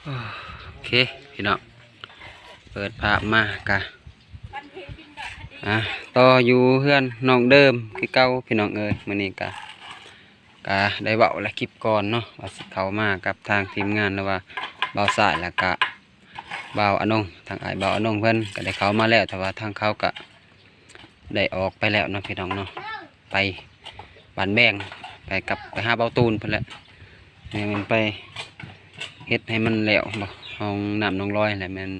ໂອເຄພີ່ນ້ອງ ເປີດພາບມາກະ ອ່າ ຕໍ່ຢູ່ເຮືອນນ້ອງເດີມຄືເກົ່າພີ່ນ້ອງເອີຍ. ມື້ນີ້ກະ ກະໄດ້ເວົ້າແລະຄລິບກ່ອນເນາະ ວ່າຊິເຂົ້າມາກັບທາງທີມງານ ຫຼືວ່າບ່າວຊາຍ ແລ້ວກະບ່າວອານົງ ທາງອ້າຍບ່າວອານົງເພິ່ນກະໄດ້ເຂົ້າມາແລ້ວ ແຕ່ວ່າທາງເຂົາກະ ໄດ້ອອກໄປແລ້ວເນາະພີ່ນ້ອງເນາະ ໄປບ້ານແບງ ໄປກັບ ໄປຫາເບົາຕູນເພິ່ນແຫຼະ ແມ່ນໄປເຮັດໃຫ້ມັນແລ້ວບໍ່ ຫ້ອງນ້ຳນ້ອງລອຍແຫຼະ ແມ່ນ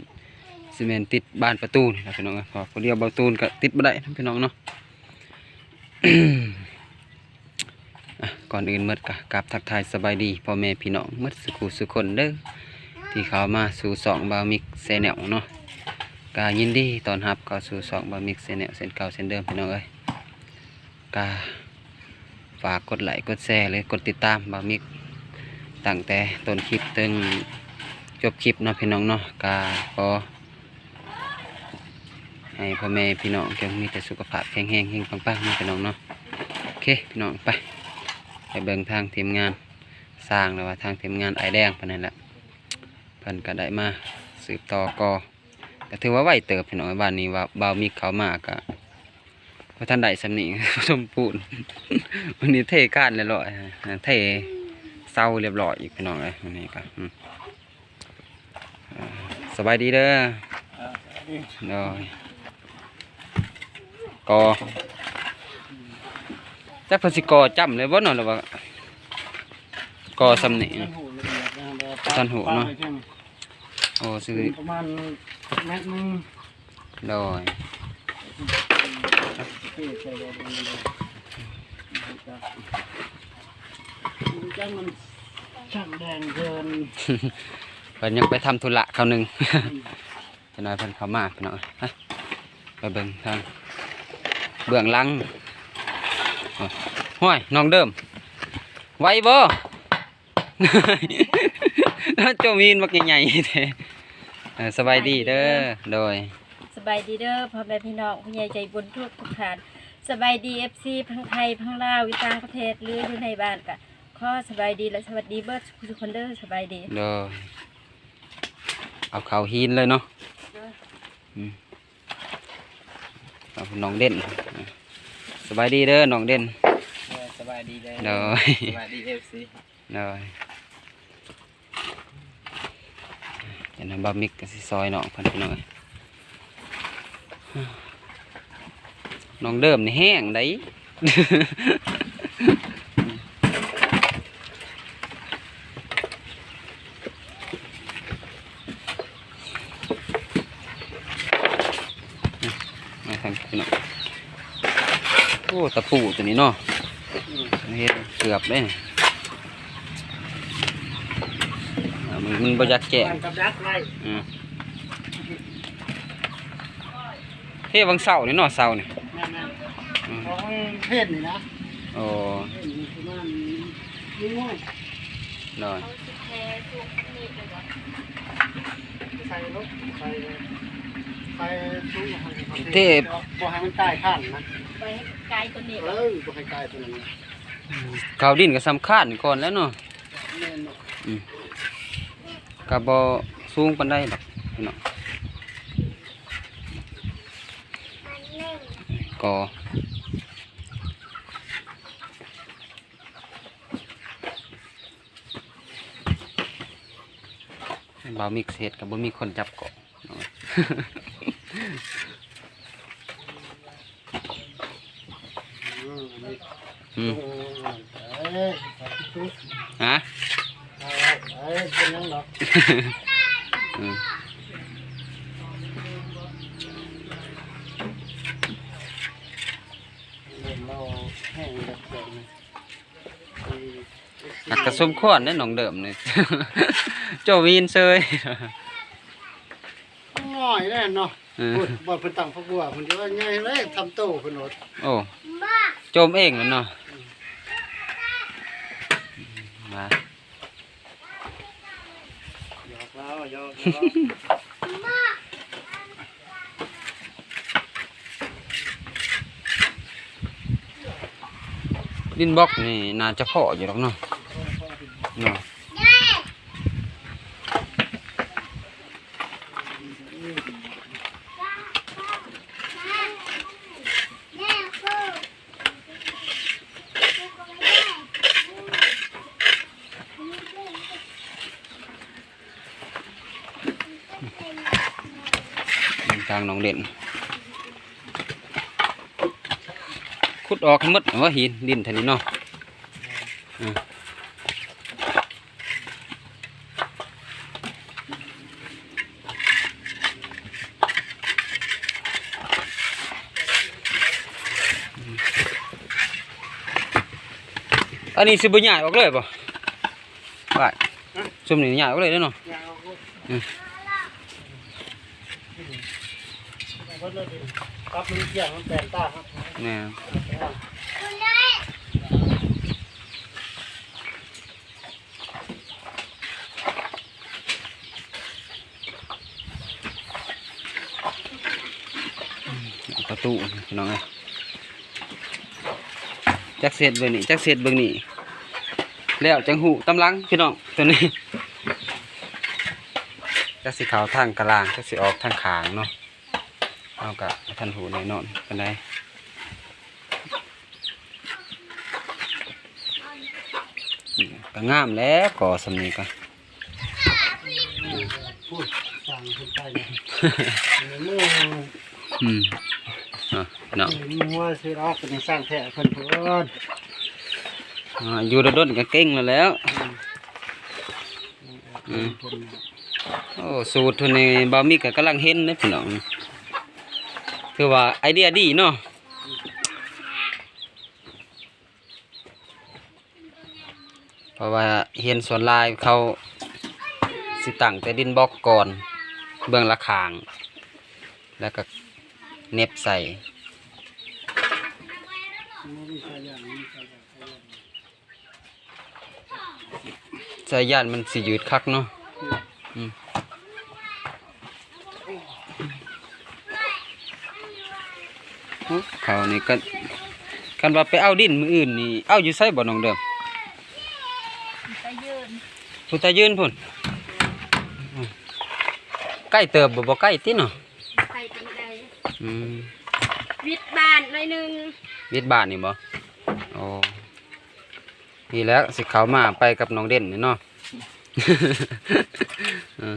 ຊິແມ່ນຕິດບານປະຕູນີ້ລະພີ່ນ້ອງເອີຍ ເພາະວ່າຜູ້ດຽວເບົາຕູນກໍຕິດບໍ່ໄດ້ນະພີ່ນ້ອງເນາະ. ອ່ະ ກ່ອນອື່ນໝົດກໍກາບທັກທາຍສະບາຍດີພໍ່ແມ່ພີ່ນ້ອງໝົດສູ່ຄູ່ສູ່ຄົນເດີ ທີ່ເຂົ້າມາສູ່ຊ່ອງບ່າວມິກແຊນແນວເນາະ ກໍຍິນດີຕ້ອນຮັບເຂົ້າສູ່ຊ່ອງບ່າວມິກແຊນແນວເຊັ່ນເກົ່າເຊັ່ນເດີມພີ່ນ້ອງເອີຍ. ກໍຝາກກົດໄລກົດແຊ ຫຼືກົດຕິດຕາມບ່າວມິກ ຕັ້ງແຕ່ຕົ້ນຄລິບເຖິງຈົບຄລິບເນາະພີ່ນ້ອງເນາະ. ກໍຂໍ ໃຫ້ພໍ່ແມ່ພີ່ນ້ອງຈົ່ງມີແຕ່ສຸຂະພາບແຂງແຮງເຮັງປັງໆເນາະພີ່ນ້ອງເນາະ. ໂອເຄພີ່ນ້ອງ ໄປ ໄປເບິ່ງທາງທີມງານຊ່າງ ຫຼືວ່າທາງທີມງານອ້າຍແດງເພິ່ນນັ້ນແຫຼະ ເພິ່ນກໍໄດ້ມາສືບຕໍ່ກໍ ກໍຖືວ່າໄວເຕີບພີ່ນ້ອງ. ບ້ານນີ້ວ່າບ່າວມິກເຂົ້າມາກໍບໍ່ທັນໄດ້ສ່ຳນີ້ ສົມປູນ ວັນນີ້ເທຄານລຽບຮ້ອຍ ເທເສົາລຽບຮ້ອຍອີກພີ່ນ້ອງເອີຍ. ວັນນີ້ກໍ ອືມ ສະບາຍດີເດີ. ໂດຍ ກໍຈັກເພິ່ນຊິກໍ່ຈ້ຳເລີຍບໍ່ເນາະ ຫຼືວ່າກໍ່ສ່ຳນີ້? ບໍ່ທັນຮູ້ລະອຽດນະ ບໍ່ທັນຮູ້ເນາະ. ໂອ້ ຊິປະມານແມັດໜຶ່ງ. ໂດຍ ຈັກມັນຊ່າງແດງເກີນ ເພິ່ນຍັງໄປທຳທຸລະຄາວໜຶ່ງ ອືມ ຈັກໜ້ອຍເພິ່ນເຂົ້າມາພີ່ນ້ອງ. ໄປເບິ່ງທາງເບື້ອງຫຼັງ. ໂອ້ຍ ນ້ອງເດີມ ໄວບໍ່? ໂຈມີນບັກໃຫຍ່ໆແທ້. ເອີ ສະບາຍດີເດີ. ໂດຍ ສະບາຍດີເດີພໍ່ແມ່ພີ່ນ້ອງ ຜູ້ໃຫຍ່ໃຈບຸນທຸກໆທ່ານ. ສະບາຍດີເອັຟຊີ ທັງໄທ ທັງລາວ ຢູ່ຕ່າງປະເທດ ຫຼືຢູ່ໃນບ້ານ ກະຂໍສະບາຍດີ ແລະ ສະຫວັດດີເບິດທຸກຄົນເດີ. ສະບາຍດີ. ໂດຍ ເອົາເຂົ້າຫີນເລີຍເນາະ. ໂດຍ ອືມ ເອົານ້ອງເດັ່ນ. ສະບາຍດີເດີນ້ອງເດັ່ນ. ໂດຍ ສະບາຍດີເດີ. ໂດຍ ສະບາຍດີເອັຟຊີ. ໂດຍ ຈັ່ງນັ້ນບ່າວມິກກໍຊິຊ່ອຍນ້ອງເພິ່ນພີ່ນ້ອງເອີຍ. ນ້ອງເດີມນີ້ແຮງໃດ. ມາທາງນີ້ເນາະ. ໂອ້ ຕະປູຕົວນີ້ເນາະ. ອືມ ເຮັດເກືອບເດ້. ອ່າ ມັນ ມັນບໍ່ຢາກແກະ ມັນກໍດັດໄວ້. ອືມ ເທວັງເສົານີ້ເນາະ ເສົານີ້. ແມ່ນໆ ອືມ ຂອງເພນນີ້ນະ. ໂອ້ ເພນນີ້ປະມານນີ້. ໂດຍ ເຂົາຊິແຜ່ສູງປານນີ້ເລີຍບໍ່? ໃສ່ລົງ ໃສ່ ໃສ່ສູງໃຫ້ມັນເທ ບໍ່ໃຫ້ມັນກາຍຂ້າງນະ. ບໍ່ໃຫ້ກາຍຕົວນີ້. ເອີ ບໍ່ໃຫ້ກາຍຕົວນັ້ນ. ເຂົ້າດິນກໍສຳຄັນກ່ອນແຫຼະເນາະ. ແມ່ນເນາະ. ອືມ ກໍບໍ່ສູງປານໃດດອກພີ່ນ້ອງ. ກໍ ບ່າວມິກເຮັດກໍບໍ່ມີຄົນຈັບເກາະ. ອືມ ຮະ? ອືມ ແຫ້ງແລ້ວ. ອ່ະ ກໍສົມຄວນເດ້ນ້ອງເດີມນີ້ ໂຈວິນເຊີຍ ນ້ອຍແນ່ເນາະ. ເອີ ໂອ້ຍ ບ່ອນເພິ່ນຕັ້ງຝັກບົວເພິ່ນຊິວ່າໃຫຍ່ເລີຍ ທຳໂຕເພິ່ນໂລດ. ໂອ້ ໂຈມເອງແລ້ວເນາະ. ມາ ຢອກລາວ ຢອກ ຢອກ. ດິນບລັອກນີ້ໜ້າຈະພໍຢູ່ດອກເນາະ ເນາະ. ທາງໜອງເດັ່ນ ຂຸດອອກໃຫ້ໝົດ ເອົາຫີນດິນເທົ່ານີ້ເນາະ ອາ. ອັນນີ້ຊິບໍ່ຍ້າຍອອກເລີຍບໍ່? ວ່າ ຊຸມນີ້ຍ້າຍອອກເລີຍເດ້ເນາະ ອືມ ປັບມັນກຽງ ມັນແປນຕາ ແມ່ນ. ປະຕູພີ່ນ້ອງເອີຍ ຈັກເສັດເບິ່ງນີ້ ຈັກເສັດເບິ່ງນີ້ ແລ້ວຈັ່ງຮູ້ຕາມຫຼັງພີ່ນ້ອງ ໂຕນີ້ ຈັກຊິເຂົ້າທາງກະລາງ ຈັກຊິອອກທາງຂ້າງເນາະ ເຮົາກະບໍ່ທັນຮູ້ແນ່ນອນປານໃດ. ກະງາມແລ້ວ ກໍສ່ຳນີ້ກະ ພຸ້ນ ສ້າງຂຶ້ນໄປແລ້ວ ອືມ ເນາະ ເນາະ ເອີ ງົວຊິອອກເປັນສ້າງແທ້ເພິ່ນພຸ້ນ ອ່າ ຢູ່ດົນໆກະເກັ່ງແລ້ວແຫຼະ ອືມ ອືມ ໂອ້ ສູດເພິ່ນນີ້ ບ່າວມິກກະກຳລັງເຫັນເດ້ພີ່ນ້ອງ ຖືວ່າໄອເດຍດີເນາະ. ເພາະວ່າເຫັນສ່ວນຫຼາຍເຂົາຊິຕັ້ງແຕ່ດິນບລັອກກ່ອນ ເບື້ອງລະຂ້າງ ແລ້ວກໍເໜັບໃສ່ ສາຍຢານມັນຊິຍືດຄັກເນາະ ອືມ. ເຂົານີ້ກໍ ຄັນວ່າໄປເອົາດິນມື້ອື່ນນີ້ ເອົາຢູ່ໃສບໍ່ນ້ອງເດີມ? ຕາຍືນ ຜູ້ຕາຍຢືນພຸ້ນ ໃກ້ເຕີບບໍ່? ບໍ່ໃກ້ຕິເນາະ ໃກ້ປານໃດ ອືມ ວິດບ້ານໜ້ອຍໜຶ່ງ ວິດບ້ານນີ້ບໍ່? ອໍ ນີ້ແຫຼະ ຊິເຂົ້າມາໄປກັບນ້ອງເດັ່ນນີ້ເນາະ ເອີ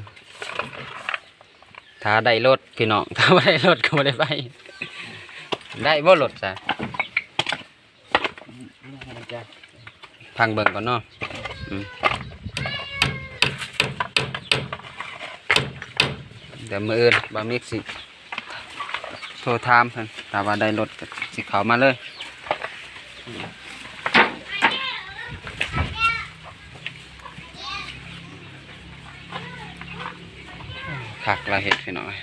ຖ້າໄດ້ລົດພີ່ນ້ອງ ຖ້າບໍ່ໄດ້ລົດກໍບໍ່ໄດ້ໄປ ໄດ້ບໍ່ລົດຊະ ຟັງເບິ່ງກ່ອນເນາະ ອືມ ດຽວມື້ອື່ນບ່າວມິກຊິ ໂທຖາມເພິ່ນ ຖ້າວ່າໄດ້ລົດກໍຊິເຂົ້າມາເລີຍ ຄັກລະເຮັດພີ່ນ້ອງເອີຍ.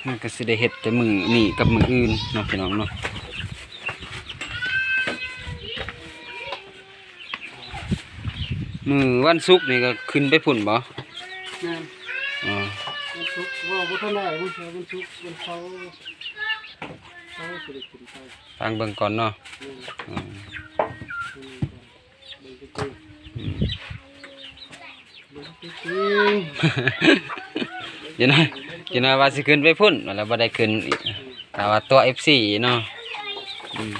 ມັນກໍຊິໄດ້ເຮັດແຕ່ມື້ນີ້ກັບມື້ອື່ນເນາະ ພີ່ນ້ອງເນາະ ມື້ວັນສຸກນີ້ກໍຂຶ້ນໄປພຸ້ນບໍ່? ແມ່ນ ອໍ ວັນສຸກ ບໍ່ ບໍ່ທັນໄດ້ ວັນສຸກ ວັນເສົາ ເສົາຊິໄດ້ຂຶ້ນໄປ ຟັງເບິ່ງກ່ອນເນາະ ແມ່ນ ອືມ ເບິ່ງກ່ອນ ເບິ່ງຊື່ໆ ອືມ ເບິ່ງຊື່ໆ ຢ່າໜ້ອຍ ຢ່າໜ້ອຍວ່າຊິຂຶ້ນໄປພຸ້ນ ແລ້ວບໍ່ໄດ້ຂຶ້ນອີກ ອືມ ຖ້າວ່າຕົວະເອັຟຊີເນາະ ອືມ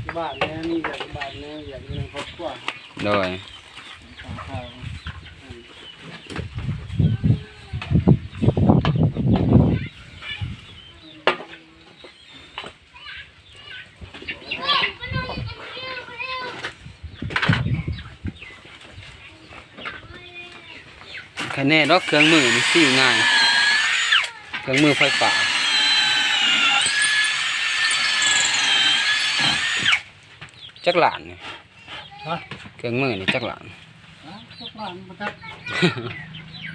ຢູ່ບ້ານແດ່ ມີວຽກຢູ່ບ້ານແດ່ ວຽກຢູ່ໃນຄອບຄົວ ໂດຍ ຄະແນດອກເຄື່ອງມືນີ້ຊິງ່າຍ ເຄື່ອງມືໄຟຟ້າ ຈັກລ້ານນີ້? ຮະ? ເຄື່ອງມືນີ້ຈັກລ້ານ? ຮະ? ຈັກລ້ານບໍ່ຈັກ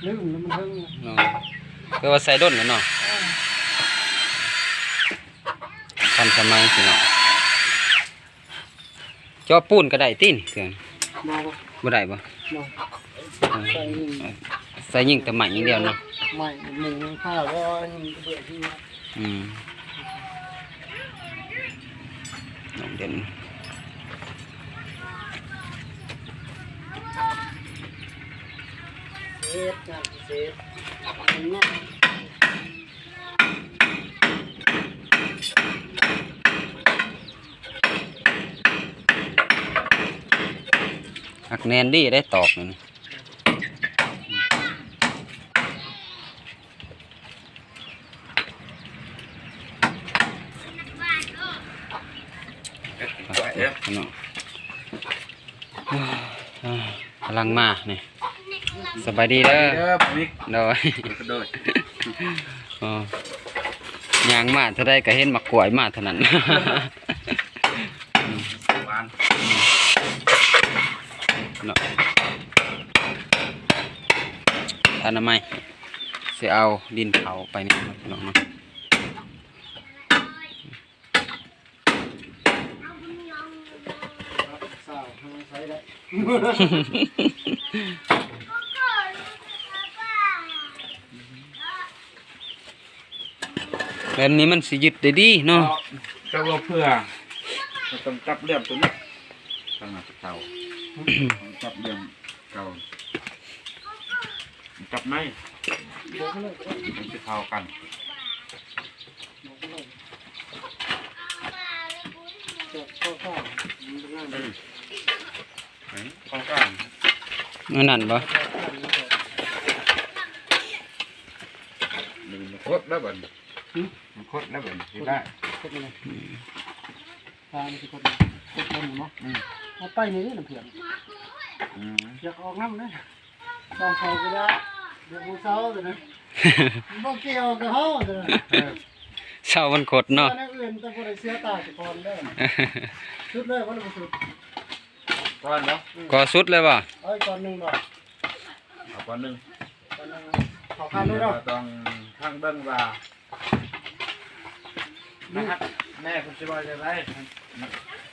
ລືມແລ້ວ ມັນເຖິງ ເນາະ ແຕ່ວ່າໃຊ້ດົນແລ້ວເນາະ ເອີ ທັນສະໄໝພີ່ນ້ອງ ເຈາະປູນກໍໄດ້ຕິນີ້ເຄື່ອງ? ບໍ່ ບໍ່ໄດ້ບໍ່? ບໍ່ ອືມ ໃສ່ຍິງ ໃສ່ຍິງແຕ່ໄມ້ຢ່າງດຽວເນາະ ໄມ້ ມຸງ ຜ້າ ບໍ່ຍິງກະເບື້ອງ ອືມ ອືມ. ເຮັດງານພິເສດ ຮັກແໜ້ນດີໄດ໋ຕອກນີ້. ເນາະ ກຳລັງມານີ້ ສະບາຍດີເດີ ເດີ ໂດຍ ໂດຍ ອໍ ຍ່າງມາເທົ່າໃດກໍເຫັນໝາກກ້ວຍມາເທົ່ານັ້ນ ຫວານ ເນາະ ອະນາໄມ ຊິເອົາດິນເຂົ້າໄປນີ້ເນາະ ພີ່ນ້ອງເນາະ. ແບບນີ້ມັນຊິຍຶດໄດ້ດີເນາະ ເຈົ້າວ່າເພື່ອ ເຮົາຕ້ອງຈັບເລື່ອມຕົວນີ້ ຕັ້ງແຕ່ເກົ່າ ຈັບເລື່ອມເກົ່າ ຈັບໃນ ມັນຊິເຂົ້າກັນ. ເອີ ເຂົ້າກັນ ອັນນັ້ນບໍ່? ມັນຄົດແລ້ວບັດນີ້ ຫຶ? ມັນຄົດແລ້ວບັດນີ້ ຊິໄດ້ ຄົດແລ້ວ ອືມ ປາມັນຊິຄົດ ຄົດລົງເນາະ ອືມ ເອົາໄປນີ້ເດ້ນ້ຳເຜືອກ ອືມ ຢາກອອກນ້ຳເດ້. ສອງເຂົາກໍໄດ້ ດຽວຜູ້ເຊົາຕົວນັ້ນ ບໍ່ກ່ຽວກັບເຮົາຕົວນັ້ນ ເອີ ເຊົາມັນຂົດເນາະ ແນວອື່ນແຕ່ບໍ່ໄດ້ເສຍຕາສະກ່ອນເດີ ສຸດເລີຍບໍ່ ຫຼືບໍ່ສຸດ ກ່ອນເນາະ ກໍສຸດເລີຍບໍ່ ເອົາອີກກ່ອນໜຶ່ງບໍ່ ເອົາກ່ອນໜຶ່ງ ກ່ອນໜຶ່ງ ເຂົ້າຄັນເລີຍເນາະ ຕ້ອງຟັງເບິ່ງວ່າ ນະຄັບ ແມ່ເພິ່ນຊິວ່າຈັ່ງໃດ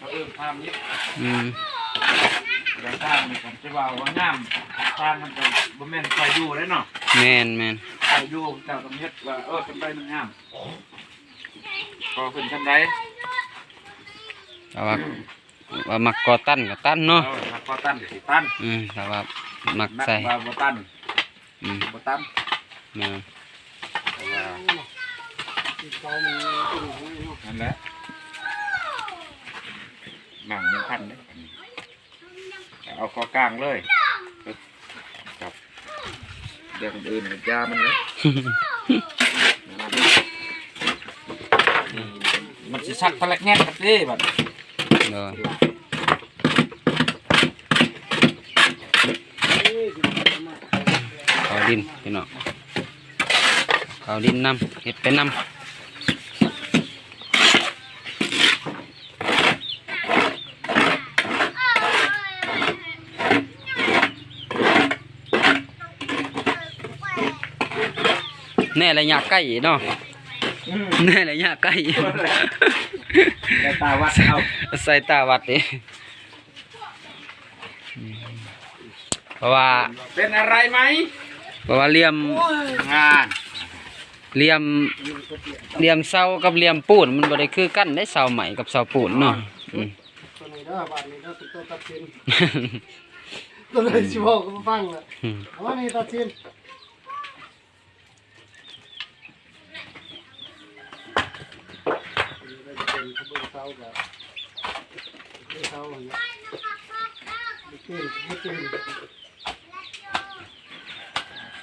ມາເອີ້ມຖາມອີກ ອືມ ແລ້ວຖາມນີ້ເພິ່ນຊິວ່າວ່າງາມ ທາງມັນກໍບໍ່ແມ່ນໃຜຢູ່ເດ້ເນາະ ແມ່ນໆ ໃຜຢູ່ເຈົ້າຕ້ອງເຮັດວ່າ ເອີ ຈັ່ງໃດມັນງາມ ກໍເພິ່ນຈັ່ງໃດ ແຕ່ວ່າ ວ່າມັກກໍ່ຕັນກໍຕັນເນາະ ເອີ ມັກກໍ່ຕັນກໍຊິຕັນ ອືມ ຖ້າວ່າມັກໃສ່ ມັກວ່າບໍ່ຕັນ ອືມ ບໍ່ຕັນ ແມ່ນ ເພາະວ່າ ທີ່ເກົ່າມັນ ນັ້ນແຫຼະ ໝັ່ງຍັງທັນເດ້ ເອົາຂໍ້ກາງເລີຍ ກັບເລື່ອງອື່ນກໍຢ່າມັນເລີຍ ມັນຊິສັກຕະແລັກແງກກັນເດ້ບັດ ໂດຍ ເຂົ້າດິນພີ່ນ້ອງ ເຂົ້າດິນນຳ ເຮັດໄປນຳ ແນ່ໄລຍະໃກ້ເນາະ ອືມ ແນ່ໄລຍະໃກ້ ໃສ່ຕາວັດເອົາ ໃສ່ຕາວັດເດ້ ເພາະວ່າ ເປັນອະໄລໄໝ? ເພາະວ່າຫຼ່ຽມ ໂອ້ຍ ງານ ຫຼ່ຽມ ຫຼ່ຽມເສົາກັບຫຼ່ຽມປູນ ມັນບໍ່ໄດ້ຄືກັນເດ້ ເສົາໄມ້ກັບເສົາປູນເນາະ ອືມ ຕົວນີ້ເດີ ບາດນີ້ເດີ ເປັນຕົວຕັດສິນ ຕົວໃດຊິເວົ້າກໍບໍ່ຟັງລະ ອືມ ເອົານີ້ຕັດສິນ.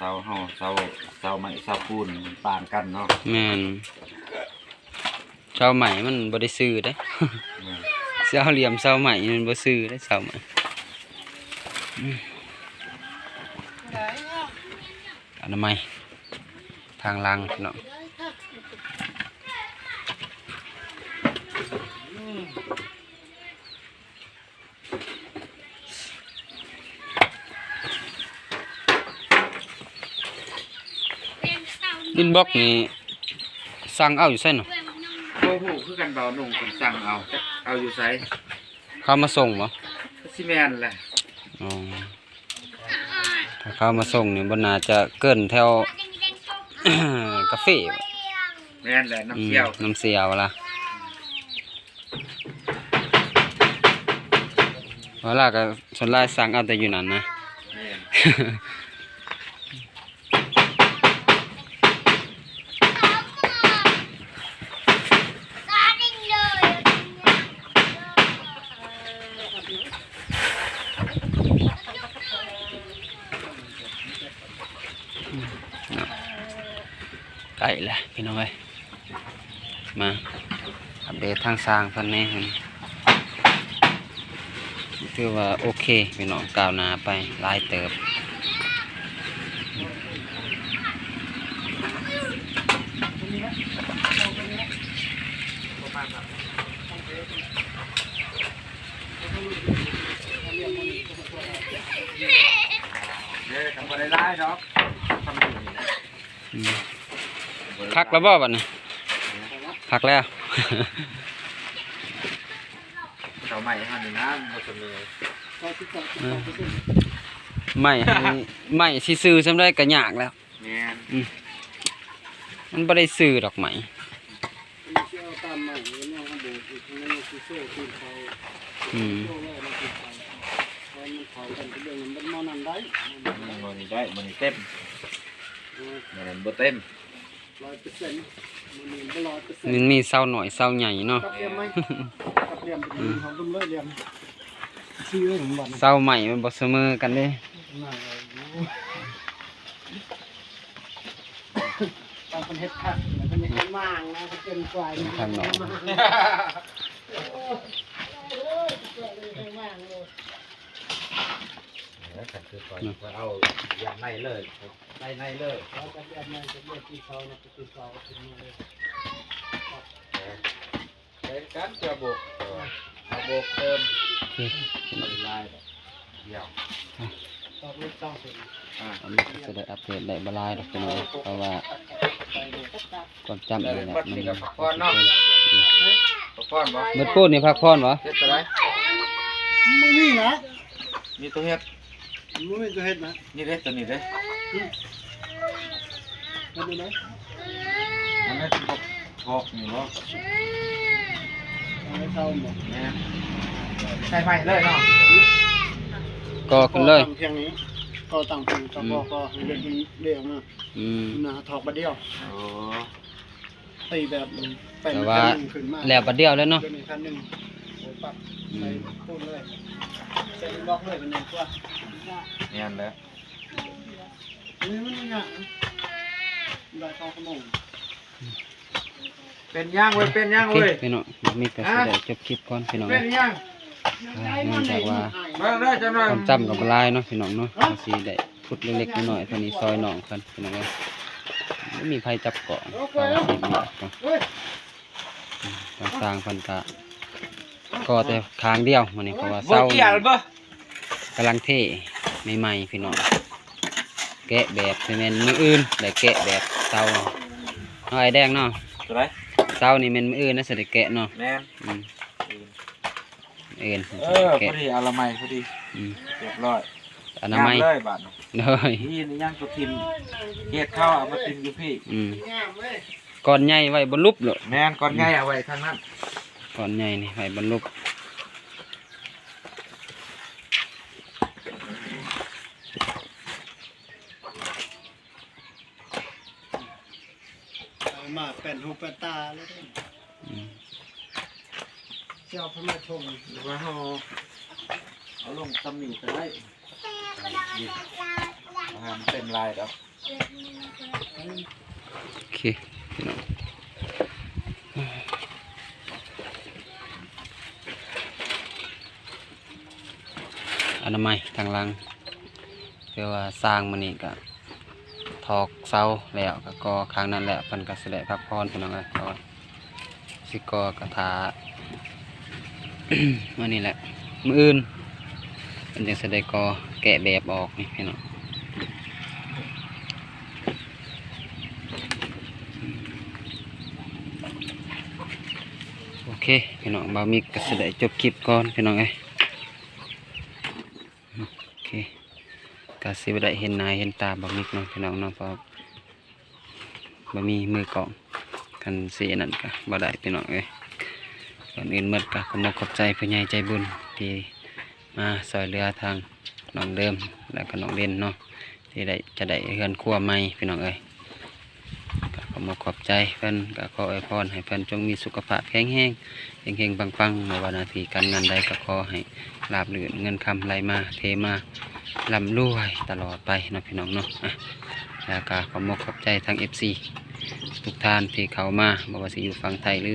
ເສົາເຮົາ ເສົາ ເສົາໄມ້ ເສົາປູນມັນຕ່າງກັນເນາະ ແມ່ນ ເສົາໄມ້ມັນບໍ່ໄດ້ຊື່ເດ້ ແມ່ນ ເສົາຫຼ່ຽມເສົາໄມ້ມັນບໍ່ຊື່ເດ້ ເສົາໄມ້ ອືມ ອະນາໄມທາງຫຼັງເນາະ ອິນບັອກນີ້ສັ່ງເອົາຢູ່ໃສເນາະ? ບໍ່ຮູ້ຄືກັນ ບ່າວໜຸ່ງເພິ່ນສັ່ງເອົາ ຈັກເອົາຢູ່ໃສ ເຂົາມາສົ່ງບໍ່? ກໍຊິແມ່ນແຫຼະ ອໍ. ຖ້າເຂົາມາສົ່ງນີ້ບໍ່ໜ້າຈະເກີນແຖວກາເຟ ແມ່ນແຫຼະ ນ້ຳ ອືມ ສ່ຽວ ນ້ຳສ່ຽວລະ ເວລາກໍສ່ວນຫຼາຍສັ່ງເອົາແຕ່ຢູ່ນັ້ນນະ. ແມ່ນ. ເນາະ ໃກ້ແລ້ວພີ່ນ້ອງເອີຍ. ມາອັບເດດທາງຊ່າງເພິ່ນແດ່ ຖືວ່າໂອເຄພີ່ນ້ອງ ກ້າວໜ້າໄປຫຼາຍເຕີບ. ເດີ ກໍບໍ່ໄດ້ຫຼາຍດອກ ຊຳນີ້ແຫຼະ. ອືມ ພັກແລ້ວບໍ່ບັດນີ້? ພັກແລ້ວ. ເສົາໄມ້ຫັ້ນນີ້ນະ ມັນບໍ່ສະເໝີ. ອືມ ໄມ້ຫັ້ນ ໄມ້ຊິຊື້ສ່ຳໃດກໍຍາກແລ້ວ. ແມ່ນ. ອືມ ມັນບໍ່ໄດ້ຊື້ດອກໄມ້. ມັນຊິເອົາຕາມໃໝ່ ມັນຍັງບໍ່ຖືກ ມັນຍັງຊິໂຊຕີນເຂົາ ອືມ ໂຊໄວ້ມັນຕີນເຂົາ ເພາະມັນເຂົ້າກັນກັບເລື່ອງນັ້ນ ມັນບໍ່ນັ້ນໄດ້ ອືມ ມື້ນີ້ໄດ້ ມື້ນີ້ເຕັມ ເອີ ມື້ນັ້ນບໍ່ເຕັມ ຮ້ອຍເປີເຊັນ ມື້ນີ້ບໍ່ຮ້ອຍເປີເຊັນ ມັນມີເສົານ້ອຍເສົາໃຫຍ່ເນາະ ກັບເລື່ອງໃໝ່ ກັບເລື່ອງເປັນຂອງລຸມເລີຍ ເລື່ອງຊື່ເອີຍ ເສົາໃໝ່ມັນບໍ່ສະເໝີກັນເດ້ ນັ້ນແຫຼະ. ຕອນເພິ່ນເຮັດຜັກ ເພິ່ນເຮັດໝ່າງນະ ເພິ່ນເປັນຄວາຍ ຂ້າງນອກ ເອີ ຄັນຄືຂ້ອຍ ຂ້ອຍເອົາຢ່າງໃນເລີຍ ໃສ່ໃນເລີຍ ເອົາຈາກແບບໃນ ຈາກແບບທີ່ເຂົານະ ທີ່ເຂົາເອົາຂຶ້ນມາເລີຍ ເອີ. ເຮັດກັນເພື່ອໂບກ ເອີ ເອົາໂບກເຕີມ ໂອເຄ ຫຼາຍດອກ ດຽວ ອ່ະ ຕອກເລັກສອງເສັ້ນ ອ່າ ອັນນີ້ກໍຈະໄດ້ອັບເດດໄດ້ບໍ່ຫຼາຍດອກພີ່ນ້ອງ ເພາະວ່າຄວາມຈຳນີ້ແຫຼະ ມັນ ພັກຜ່ອນເນາະ ອືມ ພັກຜ່ອນບໍ່ ເບິດປູນນີ້ພັກຜ່ອນບໍ່ ເຮັດຕົວໃດ ບໍ່ມີນະ ມີຕົວເຮັດ ບໍ່ແມ່ນຕົວເຮັດນະ ນີ້ເດ້ ຕົວນີ້ເດ້ ອືມ ເຮັດແນວໃດ ອັນນັ້ນຊິບໍ່ຖອກນີ້ບໍ່ ເອົາໄວ້ເຊົາບໍ່ ແມ່ນ ໃສ່ໃໝ່ເລີຍເນາະ ກໍ່ຂຶ້ນເລີຍ ກໍ່ຕັ້ງພຽງນີ້ ກໍ່ຕັ້ງພຽງ ອືມ ກໍ່ ກໍ່ໃຫ້ເຫຼັກມັນເດ້ອອກມາ ອືມ ນະ ຖອກບາດດຽວ ໂອ້ ຕີແບບແປ້ນ ແຕ່ວ່າ ແຜ່ນໜຶ່ງຂຶ້ນມາ ແລ້ວບາດດຽວເລີຍເນາະ ເດີນອີກແຜ່ນໜຶ່ງ ໂອ້ປັບ ອືມ ໃສ່ໂປ້ນເລີຍ ໃສ່ບລັອກເລີຍ ມັນແໜ້ນກວ່າ ແມ່ນແຫຼະ ນີ້ມັນຍາກນະ ໄດ້ສອງຊົ່ວໂມງ ເປັນຫຍັງເວີຍ ເປັນຫຍັງເວີຍ ໂອເຄ ພີ່ນ້ອງ ມື້ນີ້ກໍຊິໄດ້ຈົບຄລິບກ່ອນ ພີ່ນ້ອງ ເປັນຫຍັງ ອ່າ ເນື່ອງຈາກວ່າ ເບິ່ງເດີເຈົ້າໜ້ອຍ ຄວາມຈຳກໍບໍ່ຫຼາຍເນາະ ພີ່ນ້ອງເນາະ ເຮົາຊິໄດ້ ຂຸດເລັກໆນ້ອຍໆ ເທົ່ານີ້ ຊ່ອຍນ້ອງເພິ່ນ ພີ່ນ້ອງເອີຍ ບໍ່ມີໃຜຈັບກ້ອງ ເຮົາຊິເມືອກ່ອນ ທາງຊ່າງເພິ່ນກະກໍ່ແຕ່ຂ້າງດຽວມື້ນີ້ ເພາະວ່າເສົາກຳລັງເທໃໝ່ໆ ພີ່ນ້ອງ ແກະແບບ ຊິແມ່ນມື້ອື່ນໄດ້ແກະແບບເສົາເນາະ ອ້າຍແດງເນາະ ຕົວໃດ ເສົານີ້ແມ່ນມື້ອື່ນນະ ຊິໄດ້ແກະເນາະ ແມ່ນ ອືມ ອື່ນ ເອີ ພໍດີອະນາໄມ ພໍດີ ອືມ ຮຽບຮ້ອຍ ອະນາໄມ ງາມເລີຍບາດນີ້ ໂດຍ ນີ້ຍັງຕົວຖິ້ມ ເຂດເຂົາເອົາມາຖິ້ມຢູ່ພີ້ ອືມ ກ້ອນໃຫຍ່ໄວ້ບົນຫຼຸບໂລດ ແມ່ນ ກ້ອນໃຫຍ່ເອົາໄວ້ທາງນັ້ນ ກ້ອນໃຫຍ່ນີ້ໄວ້ບົນຫຼຸບ. ເອົາມາແປນຫູແປນຕາເລີຍເດ້ ອືມ ຊິເອົາເພິ່ນມາຊົງ ຫຼືວ່າເຮົາເອົາລົງຊ່ຳນີ້ກໍໄດ້ ບໍ່ໃຫ້ມັນເຕັມຫຼາຍດອກ ໂອເຄ ພີ່ນ້ອງ ອະນາໄມທາງຫຼັງ ຄືວ່າຊ່າງມື້ນີ້ກະຖອກເສົາແລ້ວ ກະກໍ່ຂ້າງນັ້ນແລ້ວ ເພິ່ນກະຊິໄດ້ພັກຜ່ອນ ພີ່ນ້ອງເອີຍ ເພາະວ່າຊິກໍ່ກະຖ້າມື້ນີ້ແຫຼະ ມື້ອື່ນເພິ່ນຈັ່ງຊິໄດ້ກໍ່ແກະແບບອອກນີ້ ພີ່ນ້ອງ. ໂອເຄ ພີ່ນ້ອງ ບ່າວມິກກໍຊິໄດ້ຈົບຄລິບກ່ອນ ພີ່ນ້ອງເອີຍ ໂອເຄ ກໍຊິບໍ່ໄດ້ເຫັນໜ້າເຫັນຕາບ່າວມິກເນາະ ພີ່ນ້ອງເນາະ ເພາະບໍ່ມີມືກ້ອງ ຄັນຊິອັນນັ້ນກໍບໍ່ໄດ້ ພີ່ນ້ອງເອີຍ ກ່ອນອື່ນໝົດກໍຂອບອົກຂອບໃຈຜູ້ໃຫຍ່ໃຈບຸນທີ່ ມາຊ່ອຍເຫຼືອທາງນ້ອງເດີມ ແລ້ວກໍນ້ອງເດັ່ນເນາະ ທີ່ໄດ້ ຈະໄດ້ເຮືອນຄົວໃໝ່ພີ່ນ້ອງເອີຍ. ກໍຂອບອົກຂອບໃຈເພິ່ນ ກໍຂໍອວຍພອນໃຫ້ເພິ່ນຈົ່ງມີສຸຂະພາບແຂງແຮງ ເຮັງໆປັງໆ ບໍ່ວ່າໜ້າທີ່ການງານໃດ ກໍຂໍໃຫ້ລາບລື່ນ ເງິນຄຳໄຫຼມາເທມາ ລ່ຳລວຍຕະຫຼອດໄປເນາະພີ່ນ້ອງເນາະ. ອະ ແລ້ວກໍຂອບອົກຂອບໃຈທາງເອັຟຊີທຸກທ່ານທີ່ເຂົ້າມາ ບໍ່ວ່າຊິຢູ່ຝັ່ງໄທ ຫຼື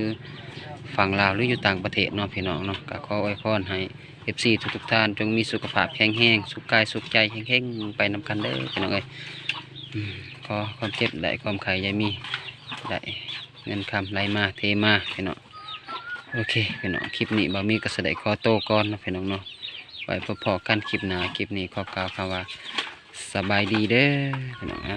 ຝັ່ງລາວ ຫຼື ຢູ່ຕ່າງປະເທດເນາະພີ່ນ້ອງເນາະ. ກໍຂໍອວຍພອນໃຫ້ ເອັຟຊີທຸກໆທ່ານ ຈົ່ງມີສຸຂະພາບແຂງແຮງ ສຸກກາຍສຸກໃຈ ເຮັງໆໄປນຳກັນເດີພີ່ນ້ອງເອີຍ. ອືມ ຂໍຄວາມເຈັບໄດ້ ຄວາມໄຂ້ຢ່າມີ ໄດ້ເງິນຄຳໄຫຼມາເທມາພີ່ນ້ອງ. ໂອເຄພີ່ນ້ອງ ຄລິບນີ້ບ່າວມີກໍຊິໄດ້ຂໍໂຕກ່ອນເນາະພີ່ນ້ອງເນາະ. ໄວ້ພົບພໍ້ກັນຄລິບໜ້າ ຄລິບນີ້ຂໍກ່າວຄຳວ່າ ສະບາຍດີເດີພີ່ນ້ອງ. ອາ